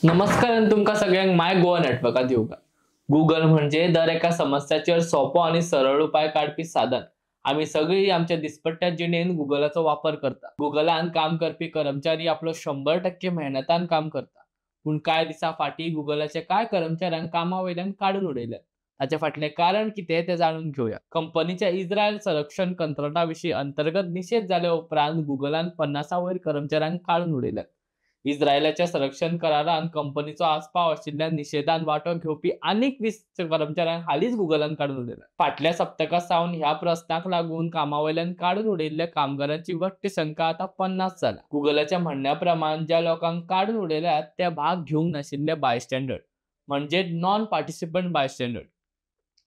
नमस्कार आनी तुमकां सगळ्यांक माय गोवा नेटवर्कांत येवकार. गुगल म्हणजे दर एका समस्याचेर सोंपो आनी सरळ उपाय काडपी साधन. आमी सगळीं आमच्या दिसपट्ट्या जिणेंत गुगलाचो वापर करता. गुगलान काम करपी कर्मचारी आपलो 100% मेहनतान काम करता. पूण कांय दिसां फाटीं गुगलाचे कांय कर्मचाऱ्यांक कामा वयल्यान काडून उडयल्यात. ताचे फाटलें कारण कितें तें जाणून घेवया. कंपनीच्या इस्रायल संरक्षण कंत्राटा विशीं अंतर्गत निशेध जाल्या उपरांत गुगलान 50 वयर कर्मचाऱ्यांक काडून उडयल्यात. इस्रायलाच्या संरक्षण करारान कंपनीचो आस्पाव आशिल्ल्या निशेधान वांटो घेवपी आनीक 20 कर्मचाऱ्यांक हालींच गुगलान काडून उडयल्यात. फाटल्या सप्तका सावन ह्या प्रस्नाक लागून कामावयल्यान काडून उडयल्ल्या कामगारांची वट्ट संख्या आतां 50 जाल्या. गुगलाच्या म्हणण्या प्रमाण ज्या लोकांक काडून उडयल्यात ते भाग घेवंक नाशिल्ले बायस्टँडर्ड म्हणजे नॉन पार्टिसिपंट बायस्टँडर्ड.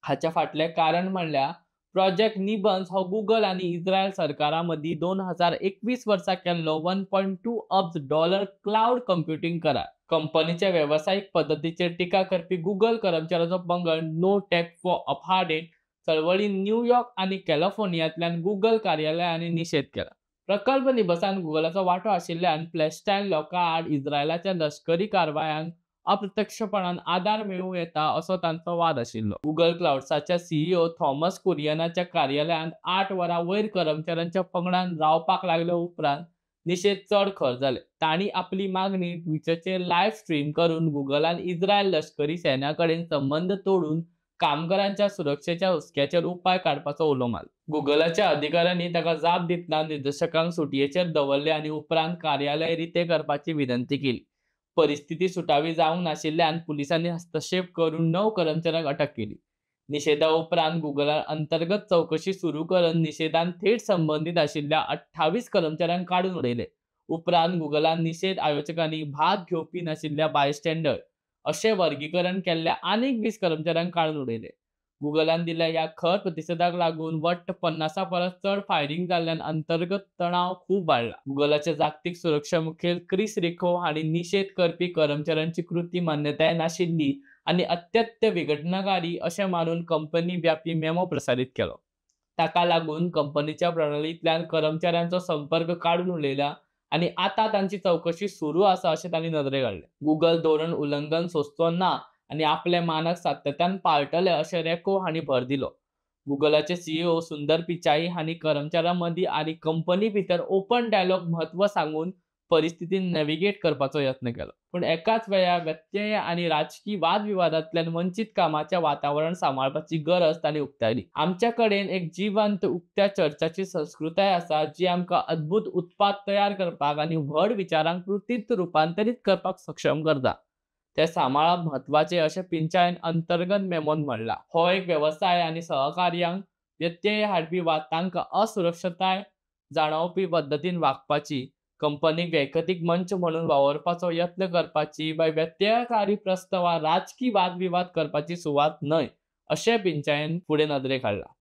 हाच्या फाटलें कारण म्हणल्यार प्रोजेक्ट निबन्स हो गुगल आनी इस्रायल सरकारा मदीं 2021 वर्सा केल्लो 1.2 अब्ज डॉलर क्लावड कंप्युटींग करार. कंपनीच्या वेवसायीक पद्दतीचेर टिका करपी गुगल कर्मचाऱ्यांचो पंगड नो टॅक फॉर अपार्टहायड चळवळीन न्यूयॉर्क आनी कॅलिफोर्नियांतल्यान गुगल कार्यालयांनी निशेध केला. प्रकल्प निबसान गुगलाचो वांटो आशिल्ल्यान पॅलेस्टायन लोकां आड इस्रायलाच्या लश्करी कारवायांक अप्रत्यक्षपणान आदार मेळूं येता असो तांचो वाद आशिल्लो. गुगल क्लाउड्साच्या सीईओ थॉमस कुरियनाच्या कार्यालयांत 8 वरां वयर कर्मचाऱ्यांच्या पंगडान रावपाक लागल्या उपरांत निशेध चड खर जाले. तांणी आपली मागणी ट्विटरचेर लायव्ह स्ट्रीम करून गुगलान इस्रायल लश्करी सेना कडेन संबंद तोडून कामगारांच्या सुरक्षेच्या हुस्क्याचेर उपाय काडपाचो उलो मारलो. गुगलाच्या अधिकाऱ्यांनी ताका जाप दितना निर्देशकांक सुटयेचेर दवरले आनी उपरांत कार्यालय रितें करपाची विनंती केली. परिस्थिती सुटावी जावंक नाशिल्ल्यान पुलिसांनी हस्तक्षेप करून 9 कर्मचाऱ्यांक अटक केली. निशेधा उपरांत गुगलान अंतर्गत चवकशी सुरू करून निशेधान थेट संबंदीत आशिल्ल्या 28 कर्मचाऱ्यांक काडून उडयले. उपरांत गुगलान निशेध आयोजकांनी भाग घेवपी नाशिल्ल्या बायस्टँडर्ड अशें वर्गीकरण केल्ल्या आनीक 20 कर्मचाऱ्यांक काडून उडयले. गुगलान दिल्ल्या ह्या खर प्रतिशेधाक लागून वट्ट 50 परस चड फायरिंग जाल्ल्यान अंतर्गत तणाव खूब वाडला. गुगलाचे जागतीक सुरक्षा मुखेल क्रिस रिको हांणी निशेध करपी कर्मचाऱ्यांची कृती मान्यताय नाशिल्ली आनी अत्यंत विघटनकारी अशें मानून कंपनी व्यापी मेमो प्रसारीत केलो. ताका लागून कंपनीच्या प्रणालींतल्यान कर्मचाऱ्यांचो संपर्क काडून उडयला आनी आतां तांची चवकशी सुरू आसा अशें तांणी नदरेक हाडलें. गुगल धोरण उल्लंघन सोंसचो ना आनी आपले मानक सातत्यान पाळटले अशें रेको हांणी भर दिलो. गुगलाचे सीईओ सुंदर पिचाई हांणी कर्मचाऱ्यां मदीं आनी कंपनी भितर ओपन डायलॉग म्हत्व सांगून परिस्थिती नॅव्हिगेट करपाचो यत्न केलो. पूण एकाच वेळार व्यत्यय आनी राजकी वादविवादांतल्यान वंचीत कामाचें वातावरण सांबाळपाची गरज तांणी उक्तायली. आमच्या कडेन एक जिवंत उक्त्या चर्चाची संस्कृताय आसा जी आमकां अद्भुत उत्पाद तयार करपाक आनी व्हड विचारांक कृतींत रुपांतरीत करपाक सक्षम करता. ते सांबाळप म्हत्वाचे अशें पिचाईन अंतर्गत मेमोन म्हणलां. हो एक वेवसाय आनी सहकार्यांक व्यत्यय हाडपी वा तांकां असुरक्षताय जाणवपी पद्दतीन वागपाची, कंपनीक वैयक्तीक मंच म्हणून वावरपाचो यत्न करपाची वा व्यत्ययकारी प्रस्न वा राजकी वादविवाद करपाची सुवात न्हय अशें पिचाईन फुडें नदरेक हाडलां.